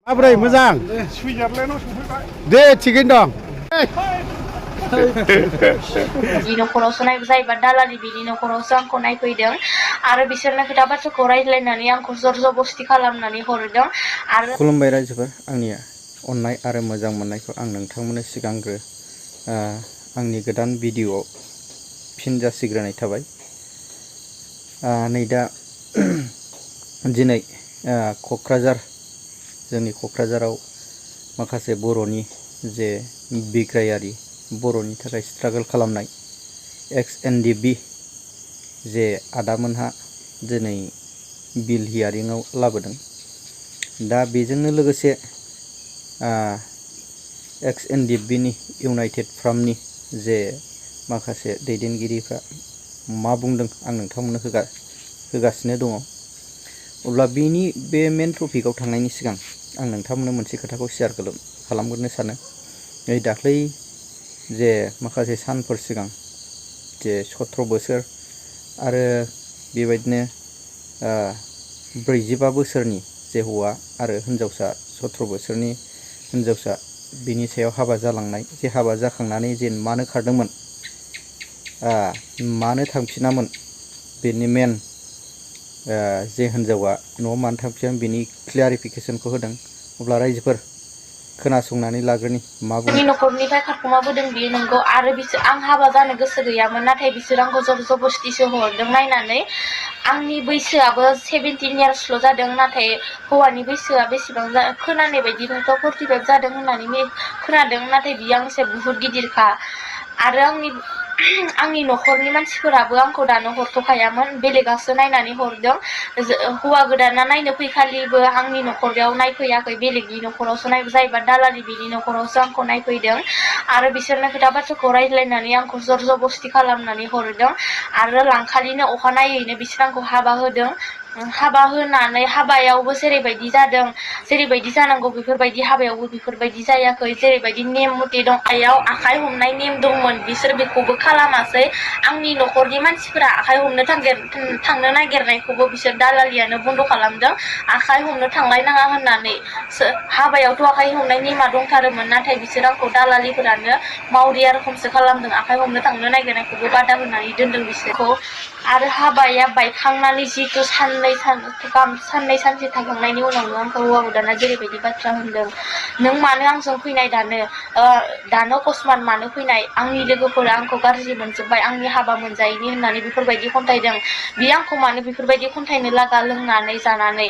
माबोरै मोजां दे थिगैनो दं बिनि न'खरावसो जायोबा दालालि बिनि न'खरावसो आंखौ नायफैदों आरो बिसोरनो खोथा बाथ्राखौ रायज्लायनानै आंखौ जर जबस्ति खालामनानै हरदों आरो खुलुमबाय रायजोफोर आंनि अननाय आरो मोजां मोननायखौ आं नोंथांमोननो सिगांग्रो आंनि गोदान भिडिअ'आव फिन जासिग्रोनाय थाबाय नै दा दिनै क'क्राझार जोंनि क'क्राझाराव माखासे बर'नि जे बिग्रायारि बर'नि थाखाय स्ट्रागल खालामनाय XNDB जे आदामोनहा दिनै बिल हियारिंआव लाबोदों दा बेजोंनो लोगोसे XNDB नि इउनाइटेड फ्रन्टनि जे माखासे दैदेनगिरिफ्रा मा बुंदों आं नोंथांमोननो होगासिनो दङ अब्ला बे मेन टपिकआव थांनायनि सिगां आं नोंथांमोननो मोनसे खोथाखौ शेयार खालामग्रोनो सानो नै दाख्लै जे माखासे सानफोर सिगां जे 17 बोसोर आरो बेबायदिनो 45 बोसोरनि जे हौवा आरो हिन्जावसा 17 बोसोरनि हिन्जावसा बिनि सायाव हाबा जालांनाय जे हाबा जाखांनानै जे मानो खारदोंमोन मानो थांफिनामोन बेनि मेन जे हिन्जावा न'आव मानो थांफिनामोन बेनि क्लियारिफिकेसनखौ होदों अब्ला रायजोफोर खोनासंनानै लाग्रोनि मा बुङो न'खरनिफ्राय खारखुमाबोदों बियो नंगौ आरो बिसोर आं हाबा जानो गोसो गैयामोन नाथाय बिसोर आंखौ जर जबस्तिसो हरदों नायनानै आंनि बैसोआबो 17 इयार्सल' जादों नाथाय हौवानि बैसोआ बेसेबां खोनानाय बायदिब्लाथ' 45 जादों होननानै खोनादों नाथाय बियो आंनिसाय बुहुत गिदिरखा आरो आंनि न'खरनि मानसिफोराबो आंखौ दानो हरथ'खायामोन बेलेगासो नायनानै हरदों हौवा गोदाना नायनो फैखालिबो आंनि न'खराव नायफैयाखै बेलेगनि न'खरावसो जायोबा दालालि बिनि न'खरावसो आंखौ नायफैदों आरो बिसोरनो खोथा बाथ्राखौ रायज्लायनानै आंखौ जर जबस्ति खालामनानै हरदों आरो लांखालिनो अखानायैनो बिसोर आंखौ हाबा होदों हाबा होनानै हाबायावबो जेरैबायदि जादों जेरैबायदि जानांगौ बेफोरबायदि हाबायावबो बेफोरबायदि जायाखै जेरैबायदि नेम मथे दं आखाइ हमनाय नेम दंमोन बिसोर बेखौबो खालामासै आंनि न'खरनि मानसिफोरा आखाइ हमनो थांनो नागिरनायखौबो बिसोर दालालियानो बन्द' खालामदों आखाइ हमनो थांलायनाङा होननानै हाबायावथ' आखाइ हमनाय नेमा दंथारोमोन नाथाय बिसोर आंखौ दालालिफोरानो मावरिया रोखोमसो खालामदों आखाइ हमनो थांनो नागिरनायखौबो बादा होनानै दोनदों बिसोरखौ आरो हाबाया बायखांनानै जिथु साननै सानसे थांखांनायनि उनावनो आंखौ हौवा गोदाना जेरैबायदि बाथ्रा होनदों नों मानो आंजों फैनाय दानो अकस्मात मानो फैनाय आंनि लोगोफोरा आंखौ गाज्रि मोनजोब्बाय आंनि हाबा मोनजायैनि होननानै बेफोरबायदि खन्थाइदों बियो आंखौ मानो बेफोरबायदि खन्थाइनो लागा लोंनानै जानानै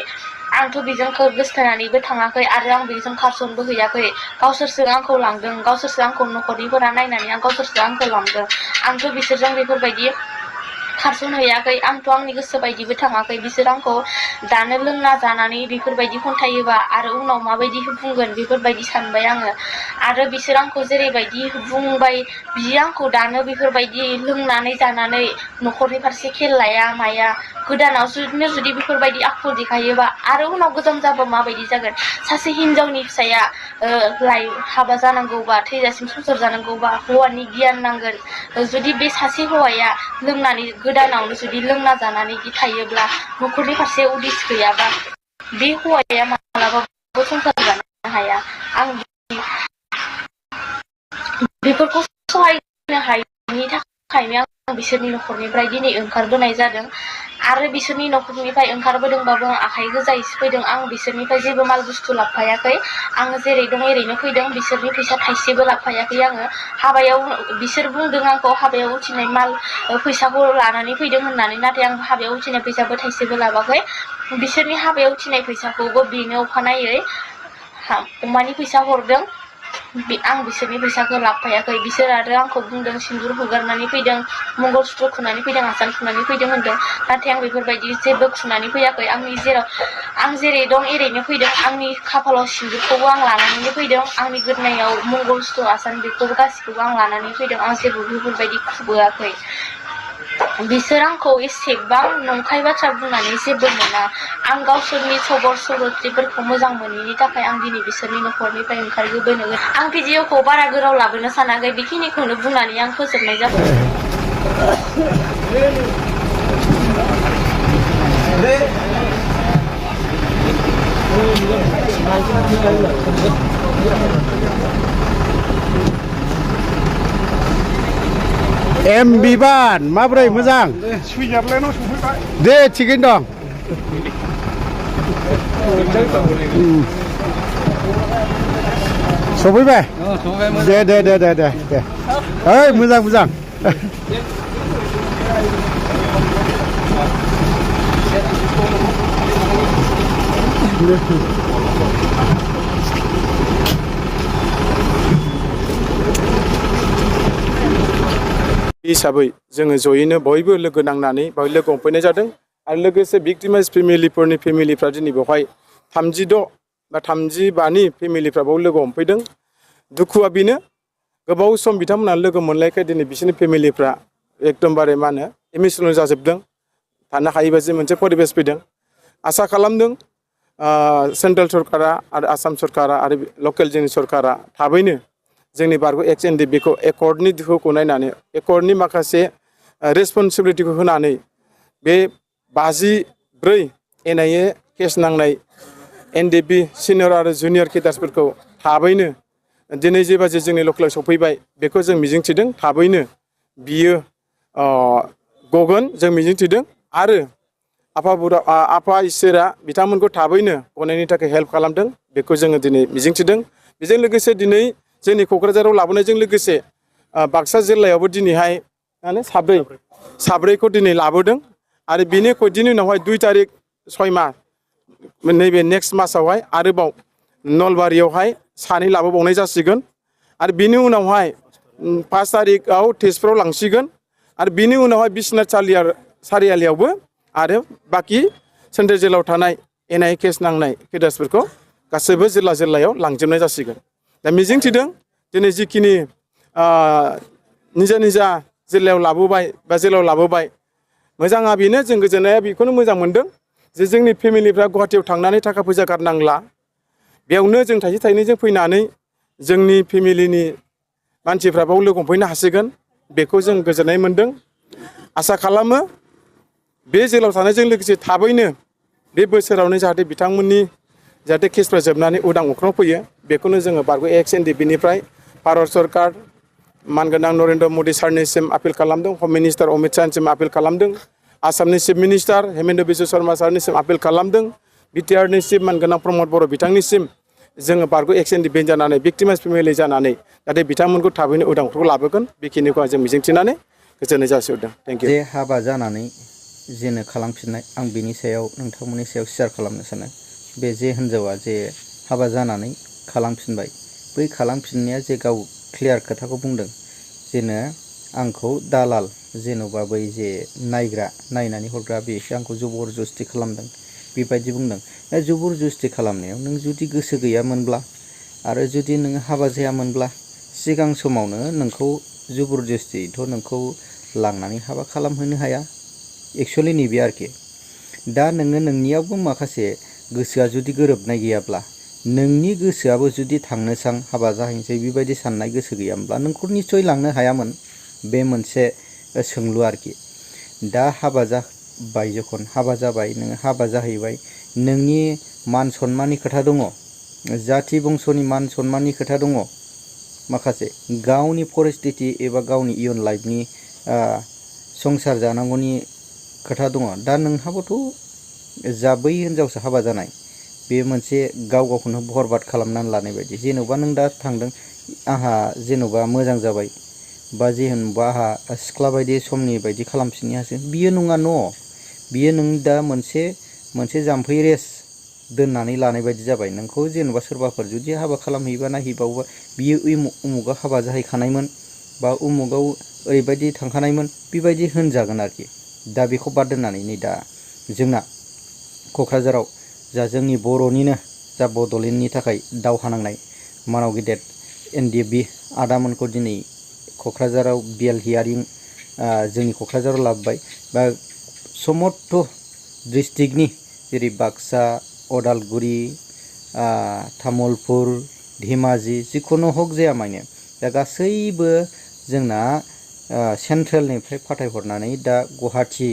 आंथ' बेजों गोसथोनानैबो थाङाखै आरो आं बेजों खारसनबो हैयाखै गावसोरसो आंखौ लांदों गावसोरसो आंखौ न'खरनिफोरा नायनानै गावसोरसो आंखौ लांदों आंथ' बिसोरजों बेफोरबायदि खारसनहैयाखै आंथ' आंनि गोसो बायदिबो थाङाखै बिसोर आंखौ दानो लोंना जानानै बेफोरबायदि खन्थायोबा आरो उनाव माबायदि बुंगोन बेफोरबायदि सानबाय आङो आरो बिसोर आंखौ जेरैबायदि बुंबाय बियो आंखौ दानो बेफोरबायदि लोंनानै जानानै न'खरनि फारसे खेल लाया माया गोदानाव जुदि बेफोरबायदि आखु देखायोबा आरो उनाव गोजाम जाबा माबायदि जागोन सासे हिनजावनि फिसाया हाबा जानांगौबा थैजासिम संसार जानांगौबा हौवानि गियान नांगोन जुदि बे सासे हौवाया लोंनानै गोदानावनो जुदि लोंना जानानै थायोब्ला न'खरनि फारसे उदिस गैयाबा बे हौवाया मालाबाबो संसार जानो हाया आं बेफोरखौ सहाय होनो हायैनि थाखायनो आं बिसोरनि न'खरनिफ्राय दिनै ओंखारबोनाय जादों आरो बिसोरनि न'खरनिफ्राय ओंखारबोदोंबाबो आं आखाइ गोजायैसो फैदों आं बिसोरनिफ्राय जेबो माल बुस्थु लाबोफायाखै आङो जेरै दं एरैनो फैदों बिसोरनि फैसा थाइसेबो लाबोफायाखै आङो हाबायाव बिसोर बुंदों आंखौ हाबायाव उथिनाय माल फैसाखौ लानानै फैदों होननानै नाथाय आं हाबायाव उथिनाय फैसाबो थाइसेबो लाबाखै बिसोरनि हाबायाव उथिनाय फैसाखौबो बेनो अखानायै अमानि फैसा हरदों आं बिसोरनि फैसाखौ लाबोफायाखै बिसोर आरो आंखौ बुंदों सिन्दुर हुगारनानै फैदों मंगलसुत्र खुनानै फैदों आसान खुनानै फैदों होनदों नाथाय आं बेफोरबायदि जेबो खुनानै फैयाखै आं जेरै दं एरैनो फैदों आंनि खाफालाव सिन्दुरखौबो आं लानानैनो फैदों आंनि गोदोनायाव मंगलसुत्र आसान बेखौबो गासिखौबो आं लानानै फैदों आं जेबो बेफोरबायदि खुबोआखै बिसोर आंखौ एसेबां नंखाय बाथ्रा बुंनानै जेबो मोना आं गावसोरनि सबर सरत्रिफोरखौ मोजां मोनैनि थाखाय आं दिनै बिसोरनि न'खरनिफ्राय ओंखारबोनो आं भिडिअखौ बारा गोलाव लाबोनो सानाखै बेखिनिखौनो बुंनानै आं फोजोबनाय जाबाय एम बिबान माब्रै मोजां दे थिगैनो दं सफैबाय दे दे दे दे दे दे ओइ मोजां मोजां हिसाबै जोङो जयैनो बयबो लोगो नांनानै बेवहाय लोगो हमफैनाय जादों आरो लोगोसे भिक्टिमाइज फेमिलिफोरनि फेमिलिफ्रा दिनै बेवहाय 36 बा 35नि फेमिलिफ्रा बेयाव लोगो हमफैदों दुखुआ बेनो गोबाव सम बिथांमोनहा लोगो मोनलायखाय दिनै बिसोरनि फेमिलिफ्रा एकदमबारे मा होनो इमोसनेल जाजोबदों थानो हायैबायदि मोनसे परिबेस फैदों आसा खालामदों सेन्ट्रेल सरकारा आरो आसाम सरकारा आरो लकेल जोंनि सरकारा थाबैनो जोंनि बारग' एक्स एनडिएफबि खौ एकर्डनि दोहौखौ नायनानै एकर्डनि माखासे रेसपन्सिबिलिटिखौ होनानै बे 54 एनआइए केस नांनाय एनडिएफबि सिनियर आरो जुनियर केडार्सफोरखौ थाबैनो दिनै जेबादि जोंनि लकेलाव सफैबाय बेखौ जों मिजिंथिदों थाबैनो बियो गगोन जों मिजिंथिदों आरो आफा इसोरा बिथांमोनखौ थाबैनो गनायनि थाखाय हेल्प खालामदों बेखौ जोङो दिनै मिजिंथिदों बेजों लोगोसे दिनै जोंनि क'क्राझाराव लाबोनायजों लोगोसे बाक्सा जिल्लायावबो दिनैहाय माने साब्रैखौ दिनै लाबोदों आरो बिनि उनावहाय 2 तारिख 6 मास नैबे नेक्स्ट मासावहाय आरोबाव नलबारियावहाय 2 लाबोबावनाय जासिगोन आरो बिनि उनावहाय 5 तारिखआव तेजपुराव लांसिगोन आरो बिनि उनावहाय बिश्वनाथ सारियालियावबो आरो बाखि सेन्ट्रेल जेलाव थानाय एनआइए केस नांनाय केडार्सफोरखौ गासैबो जिल्लायाव लांजोबनाय जासिगोन दा मिजिंथिदों दिनै जिखिनि निजा जिल्लायाव लाबोबाय बा जेलाव लाबोबाय मोजाङा बेनो जों गोजोननाया बेखौनो मोजां मोनदों जे जोंनि फेमिलिफ्रा गुवाहाटियाव थांनानै थाखा फैसा गारनांला बेयावनो जों थाइसे थाइनैजों फैनानै जोंनि फेमिलिनि मानसिफ्रा बाव लोगो हमफैनो हासिगोन बेखौ जों गोजोननाय मोनदों आसा खालामो बे जेलाव थानायजों लोगोसे थाबैनो बे बोसोरावनो जाहाथे बिथांमोननि जाहाथे केसफ्रा जोबनानै उदां अख्राङाव फैयो बेखौनो जोङो बारग' एक्स एनडिएफबिनिफ्राय भारत सरकार मानगोनां नरेन्द्र मदि सारनिसिम आपिल खालामदों हम मिनिस्टार अमित शाहनिसिम आपिल खालामदों आसामनि चिफ मिनिस्टार हेमेन्त बिश्व शर्मा सारनिसिम आपिल खालामदों बिटिआरनि चिफ मानगोनां प्रमद बर' बिथांनिसिम जोङो बारग' एक्स एनडिएफबि जानानै भिक्टिमाइज फेमिलि जानानै जाहाथे बिथांमोनखौ थाबैनो उदां अख्राङाव लाबोगोन बेखिनिखौ जों मिजिंथिनानै गोजोननाय जासिहरदों थेंक इउ जे हाबा जानानै जेनो खालामफिननाय आं बिनि सायाव नोंथांमोननि सायाव शेयार खालामनो सानो बे जे हिन्जावा जे हाबा जानानै खालामफिनबाय बै खालामफिननाया जे गाव क्लियार खोथाखौ बुंदों जेनो आंखौ दालाल जेन'बा बै जे नायनानै हरग्रा बेसो आंखौ जबर जस्ति खालामदों बेबायदि बुंदों दा जबर जस्ति खालामनायाव नों जुदि गोसो गैयामोनब्ला आरो जुदि नोङो हाबा जायामोनब्ला सिगां समावनो नोंखौ जबर जस्तिथ' नोंखौ लांनानै हाबा खालामहोनो हाया एक्सुवेलि नैबे आरोखि दा नोङो नोंनियावबो माखासे गोसोआ जुदि गोरोबनाय गैयाब्ला नोंनि गोसोआबो जुदि थांनोसां हाबा जाहैनोसै बेबायदि साननाय गोसो गैयामोनब्ला नोंखौ निस्सय लांनो हायामोन बे मोनसे सोंलु आरोखि दा हाबा जाबाय जखन हाबा जाबाय नोङो हाबा जाहैबाय नोंनि मान सन्माननि खोथा दङ जाथि बंस'नि मान सन्माननि खोथा दङ माखासे गावनि परिस्थिति एबा गावनि इयुन लाइफनि संसार जानांगौनि खोथा दङ दा नोंहाबोथ' जा बै हिन्जावसा हाबा जानाय बे मोनसे गावखौनो बरबाद खालामनानै लानाय बायदि जेन'बा नों दा थांदों आंहा जेन'बा मोजां जाबाय बा जेनेबा आंहा सिख्ला बायदि समनि बायदि खालामफिननो हासै बियो नङा बियो नों दा मोनसे जाम्फै रेस दोननानै लानाय बायदि जाबाय नोंखौ जेन'बा सोरबाफोर जुदि हाबा खालामहैबा नायहैबावोबा बियो उमुगाव हाबा जाहैखानायमोन बा उमुगाव ओरैबायदि थांखानायमोन बेबायदि होनजागोन आरोखि दा बेखौ बाद दोननानै नै दा जोंना क'क्राझाराव जा जोंनि बर'निनो जा बड'लेण्डनि थाखाय दावहा नांनाय मानाव गेदेर एनडिएफबि आदामोनखौ दिनै क'क्राझाराव बेल हियारिं जोंनि क'क्राझाराव लाबोबाय बा समस्त डिस्ट्रिक्टनि जेरै बाक्सा अदालगुरि तामुलपुर धेमाजि जिखुनु हक जाया माने दा गासैबो जोंना सेन्ट्रेलनिफ्राय फाथायहरनानै दा गुवाहाटि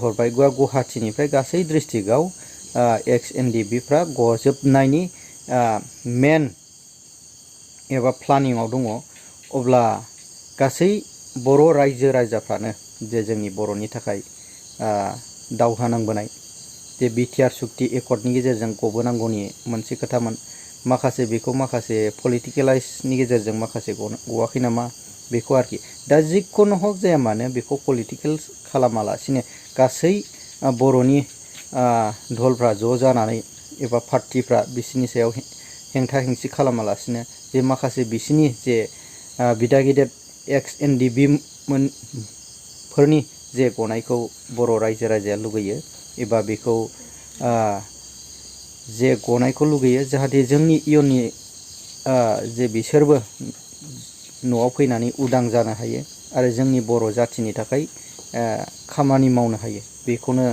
हरबाय गुवाहाटिनिफ्राय गासै डिस्ट्रिक्टआव एक्स एनडिएफबिफ्रा गजोबनायनि मेन एबा प्लानिंआव दङ अब्ला गासै बर' रायजो राजाफ्रानो जे जोंनि बर'नि थाखाय दावहा नांबोनाय जे बिटिआर सुक्ति एकर्डनि गेजेरजों गबोनांगौनि मोनसे खोथामोन माखासे बेखौ माखासे पलिटिकेलाइजनि गेजेरजों माखासे गवाखै नामा बेखौ आरोखि दा जिखुनु हक जाया मानो बेखौ पलिटिकेल खालामालासिनो गासै बर'नि धलफ्रा ज' जानानै एबा पार्टिफ्रा बिसिनि सायाव हेंथा हेंसि खालामालासिनो जे माखासे बिसिनि जे बिदा गिदिर एक्स एनडिबि फोरनि जे गनायखौ बर' रायजो राजाया लुगैयो एबा बेखौ जे गनायखौ लुगैयो जाहाथे जोंनि इयुननि जे बिसोरबो न'आव फैनानै उदां जानो हायो आरो जोंनि बर' जाथिनि थाखाय खामानि मावनो हायो बेखौनो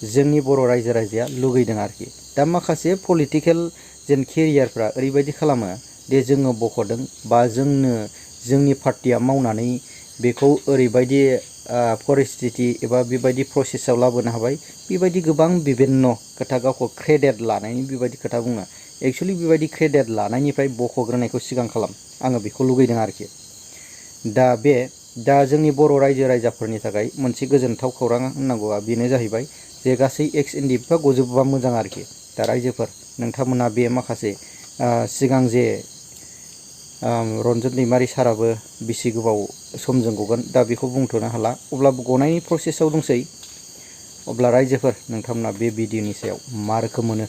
जोंनि बर' रायजो राजाया लुगैदों आरोखि दा माखासे पलिटिकेल जेन केरियारफ्रा ओरैबायदि खालामो दे जोङो बख'दों बा जोंनि पार्टिया मावनानै बेखौ ओरैबायदि परिस्थिति एबा बेबायदि प्रसेसआव लाबोनो हाबाय बेबायदि गोबां बिभिन्न खोथा गावखौ क्रेडिट लानायनि बेबायदि खोथा बुङो एक्सुवेलि बेबायदि क्रेडिट लानायनिफ्राय बख'ग्रोनायखौ सिगां खालाम आङो बेखौ लुगैदों आरोखि दा जोंनि बर' रायजो राजाफोरनि थाखाय मोनसे गोजोनथाव खौरां होननांगौआ बेनो जाहैबाय जे गासै एक्स एनडिएफआ गजोबोबा मोजां आरोखि दा रायजोफोर नोंथांमोना बे माखासे सिगां जे रन्जन दैमारि साराबो बेसे गोबाव समजों गगोन दा बेखौ बुंथ'नो हाला अब्लाबो गनायनि प्रसेसआव दंसै अब्ला रायजोफोर नोंथांमोना बे भिडिअनि सायाव मा रोखोम मोनो